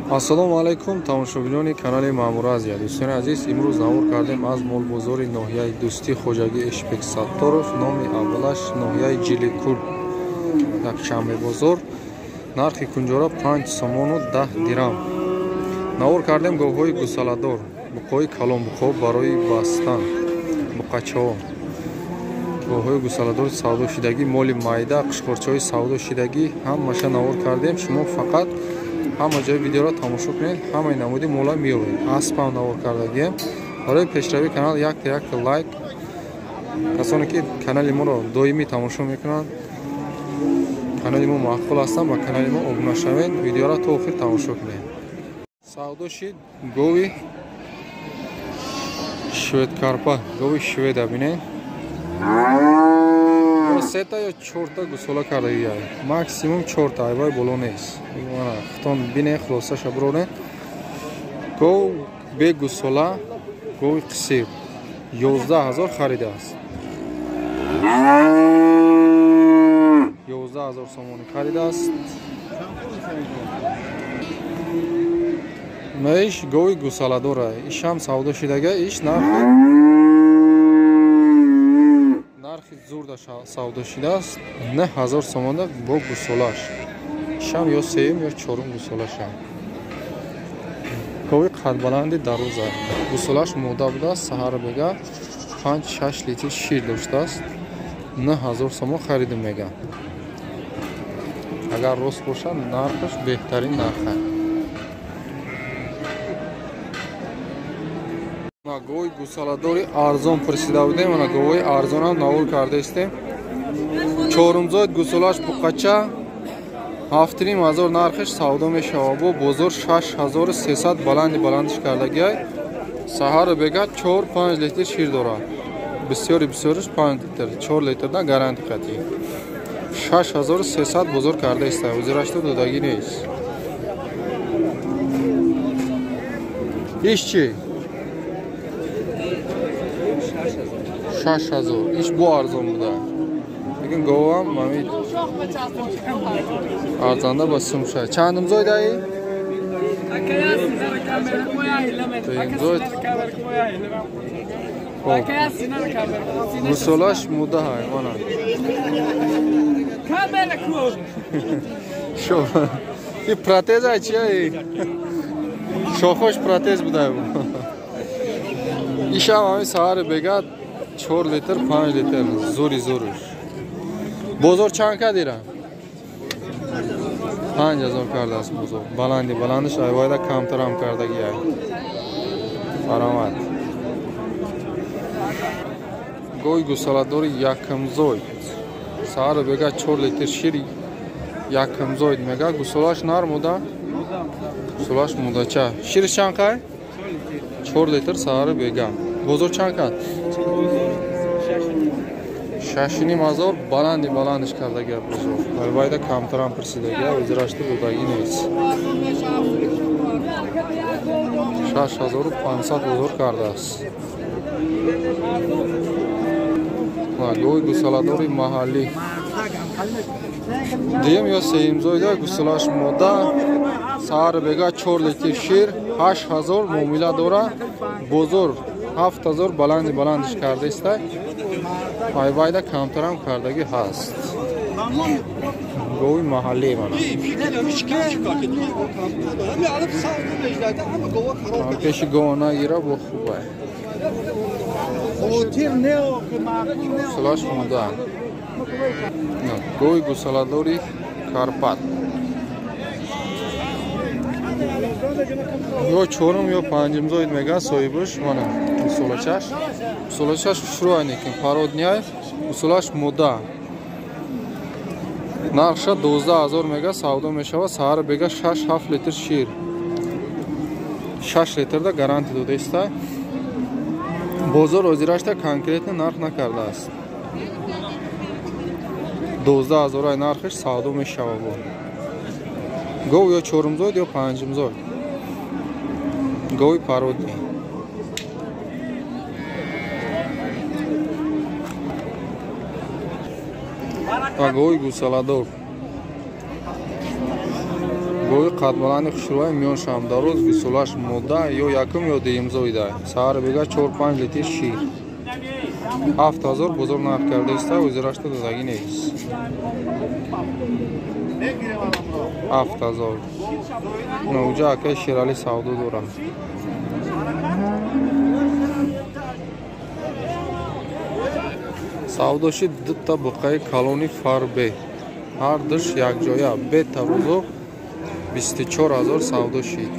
Ассалому алайкум, тамошобинони канали Маъмура Азия. Дӯстони азиз, имрӯз навор кардем аз молбозори ноҳияи Дӯстӣ, хоҷагии Эшбек Сатторов, номи аввалаш ноҳияи Ҷиликул, якшанбебозор. Нархи кунҷора 5 сомону 10 дирам. Навор кардем говҳои гусаладор, буқои калон, буқо барои бастан, буқачаҳо. Говҳои гусаладори савдошидагӣ, моли майда, қишқорчаҳои савдошидагӣ ҳамаша навор кардем. Шумо фақат ҳама ҷои видеоро тамошо кунед, ҳамаи намуди мола меёбед. Аспам навор кардагием. Барои пешравии канал якта лайк. Касоне ки канали моро доимӣ тамошо мекунанд, канали мо маъқул ҳастанд, ба канали мо обуна шавед, видеоро то охир тамошо кунед. Савдо шид гови шведкарпа, гови шведа бинед. Сета ё чорта гусола кардагия, максимум чорта, айвай боло нест. Хитон бине, хулосаша бироне. Гов бе гусола, гови қисир 11 000 харидааст. 11 000 сомонӣ харидааст. Иш гови гусаладора, ишам савдо шидага, иш нархи зурда савдо шидааст, 9000 сомонда бо гусолаш. Ишам ё сеюм ё чорум гусолаша. Гови қадбаланди дароза, гусолаш мода будааст, саҳар бега 5-6 литр шир доштааст. 9000 сомон харидем мега. Агар рост бошад, нархаш беҳтарин нарха. Гови гусаладори арзон пурсида будем, ана говои арзонам навор кардаистем. Чорумзоид гусолаш буқача 7 500 нархиш савдо мешавад. Бо бозор 6300 баланди баландиш кардагиай. Саҳару бега 4-5 литр шир дорад. Бисёри бисёриш 5 литр, 4 литрда гаранти қатъӣ. 6300 бозор кардаиста, узирашто додагӣ нест. Иш чӣ? 6000. Иш бо арзон буда. Лекин говам мамид арзанда ба сумша. Чандум зоид аи? Дуюм зоид. Гусолаш муда ҳай, мана. И протез ай чи ай? Шохош протез буда. Ишам ҳами саҳари бегад 4 литр, 5 литр, зури зуруш. Бозор чанд кадира? 5000 кардааст бозор. Баланди баландиш айвайда камтарам кардаги ай. Баромад. Гови гусаладори якумзоид. Саҳар бега 4 литр шир якумзоид мега. Гусолаш нар муда? Гусолаш мудача. Шириш чанд қай? 4 литр саҳар бега. Бозор чанд кад? 6 500 баланди баландиш кардагия бозор. Айвайда камтарам пурсидагия, узирашти додагӣ нест. 6500 бозор кардааст. Гови гусаладори маҳаллӣ. Дуюм ё сеюм зоида, гусалаш мода, саҳар бега 4 литр шир, 8000 муомила дора. Бозор 7000 баланди баландиш кардаиста. Айвайда камтарам кардагӣ ҳаст. Гови маҳаллӣ мана. Пеши гова нагира бо хубай. Гусалаш мода. Гови гусаладори Карпат. Ё чорум ё панҷум зоид мега соҳибаш, мана гусолачаш. Гусолачаш хушрӯ лекин пародняй, гусолаш мода. Нархша 12 000 мега савдо мешавад, саҳар бега 6-7 литр шир. 6 литрда гаранти додаиста. Бозор озирашта конкретно нарх накардааст. 12 000 ай нархиш савдо мешавад. Гов ё чорумзоид ё панҷумзоид. Гови пародний. Ва гови гусаладор. Гови қадбаланди хушрӯяи миёншам дароз, висолаш мода ё якум ё дуюм зоида. Саҳар бега 4-5 литр шир. 7000 бозор нарх кардааст, ӯзирашта додагӣ нест. 7000. Уҷа акаи Шералӣ савдо дорад. Савдо шид дута буқаи калони фарбе. Ҳар душ якҷоя бета рӯзо 24000 савдо шид.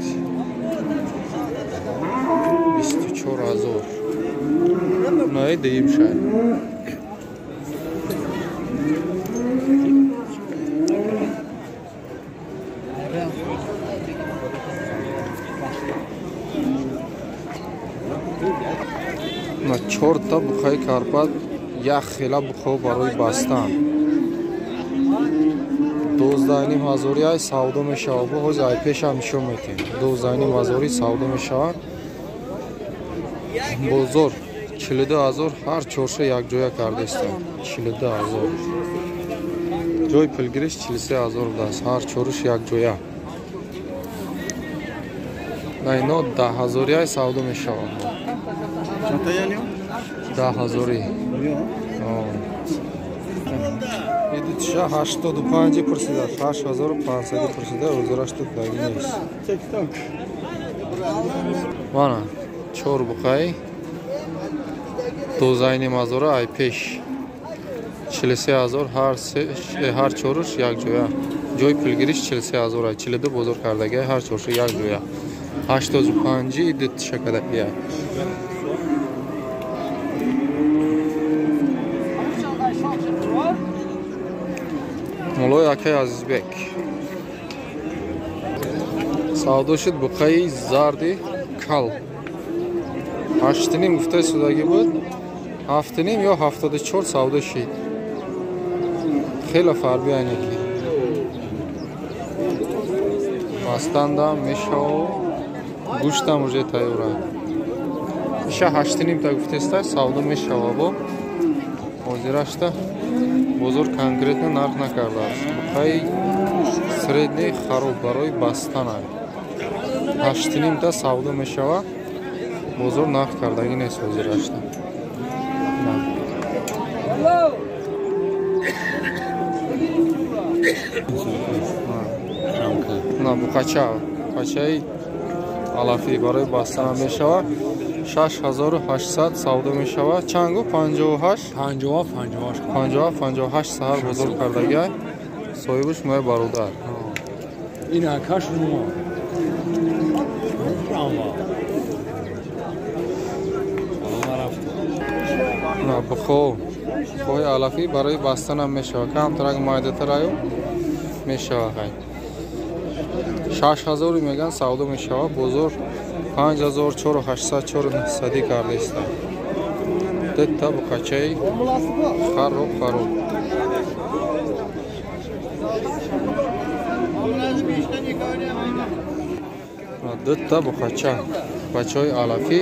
24000. Наи дуюм шай. На чорта буқаи Карпат як хела буқо барои бастан. 12500 ай савдо мешавад. Бо ҳозир ай пешам нишон метем. 12500 савдо мешавад. Бозор 42000 ҳар чорша якҷоя кардааст. 42000. Ҷои пулгириш 43000 будааст. Ҳар чоруш якҷоя. На ино 10000 ай савдо мешавад. 10000. Идутиша 85 пурсидааст. 8500 пурсида, ӯзораш додагӣ нест. Мана чор буқаи 12500 ай пеш 43000 ҳар чоруш якҷоя. Ҷои пулгириш 43000 ай 42 бозор кардагӣ ҳар чоруш якҷоя. 85 идутиша кадагия. Молои акаи Азизбек. Савдо шуд буқаи зарди кал. 8.5 гуфтаи судагӣ буд. 7.5 ё 74 савдо шид. Хеле фарби айнеки. Бастанда мешава, гӯштам уже тайёра. Иша 8.5 та гуфтеста савдо мешава бо. Ҳозирашта бозор конкретно нарх накардааст. Буқаи средний хароб барои бастан. 8.5 та савдо мешава. Бозор нарх кардагӣ нест ҳозирашта. На буқача, буқачаи алафӣ барои бастан мешава. 6800 савдо мешава. Чанд гуфт? 58? 57 58. 57 58 саҳар бозор кардагӣ. Соҳибаш моя бародар. Ин акаш мо. На буқо. Буқои алафӣ барои бастанам мешава. Камтарак майдатараю мешава хай. 6000 меган савдо мешава. Бозор 5000 4800 4900 кардааст. Дета буқачаи хароб хароб. Дета буқача бачаи алафӣ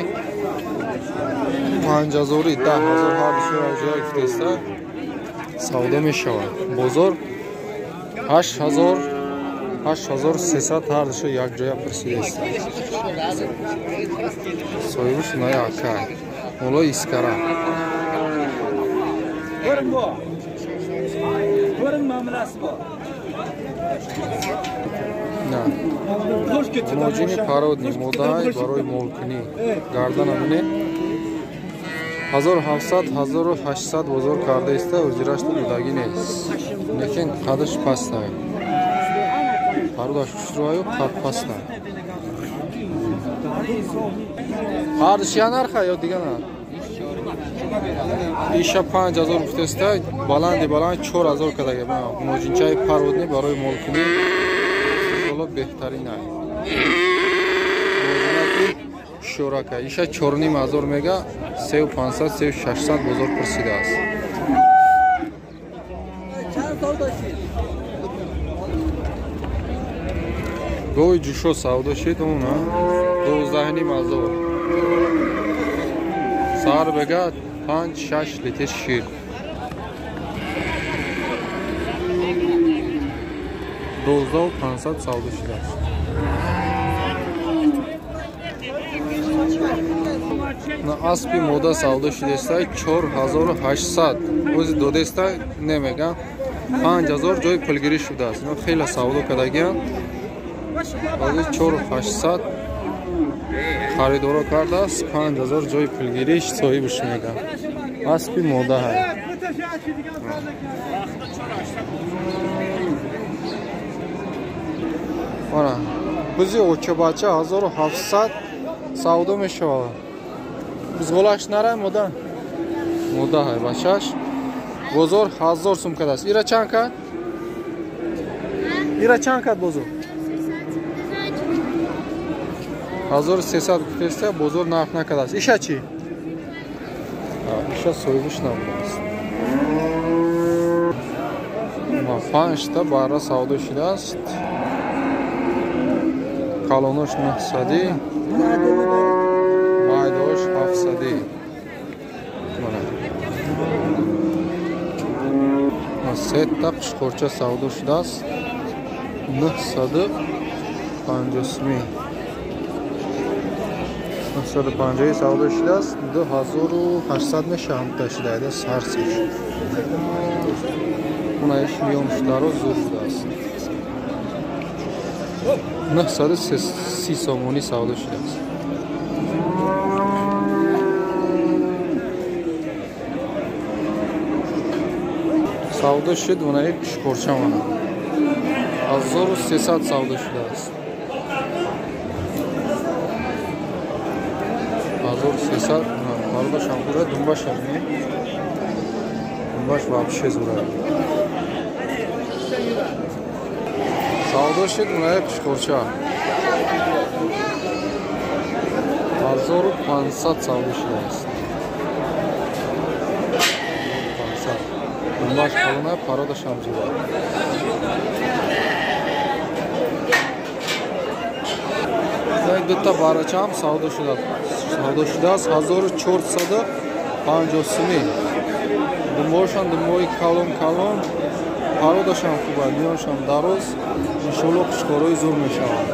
5000 10000 ҳар ҷоя гуфтааст савдо мешавад. Бозор 8000 8300 ҳар душа якҷоя пурсидааст. Соҳибаш ная акай. Молои Искара. На. Моҷини пародни модаи барои молкунӣ. Гардана бинед. 1700 1800 бозор кардааст, ӯзирашта додагӣ нест. Лекин қадаш паст ай. Пародаш хушрӯаю қад паст ай. Ҳардуш я нарха ё дига нарх? Иша 5000 гуфтааст, баланди баланд 4000 кардага. Моҷинчаи пародни барои молкунӣ соло беҳтарин ай. Моҷинаки шӯрака. Иша 4500 мега, 3500 3600 бозор пурсидааст. Гови ҷӯшо савдо шид она 12500. Саҳар бега 5-6 литр шир. 12500 савдо шудааст. Аспи мода савдо шудааст 4800. Ози додааст намегам 5000 ҷои пулгирӣ шудааст. Ино хеле савдо кардагианд. Ози 4800 харидоро кардааст, 5000 ҷои пулгириш соҳибаш мегам. Аспи мода ҳай. Ана бузи очабача 1700 савдо мешавад. Бузғолаш нара мода? Мода ҳай бачаш. Бозор 1000 сум кардааст. Ира чанд кард? Ира чанд кард бозор? 1300 гуфтааст, бозор нарх накардааст. Иша чӣ? Иша соҳибаш набудааст. 5 та барра савдо шудааст. Калонош 900, майдош 700. Мана сета қушқорча савдо шудааст. 950 сумӣ. 950 савдо шудааст. 2800 мешавад ҳамта шудааст ҳар сеш. Унаиш миёнш дароз зур шудааст. 930 сомонӣ савдо шудааст. Савдо шуд унаи қушқорча мана. 1300 савдо шудааст. 1300 пародашам хура, думбашам не? Думбаш вообще зура. Савдо шуд унаи қушқорча. 1500 савдо шудааст. 500. Думбаш калона, пародашам зура. Дута барачам савдо шудааст. Савдо шудааст 1450 сумӣ. Думбошам думбои калон калон, пародашам хуб аст, миёншам дароз. Иншоалло қушқорои зур мешавад.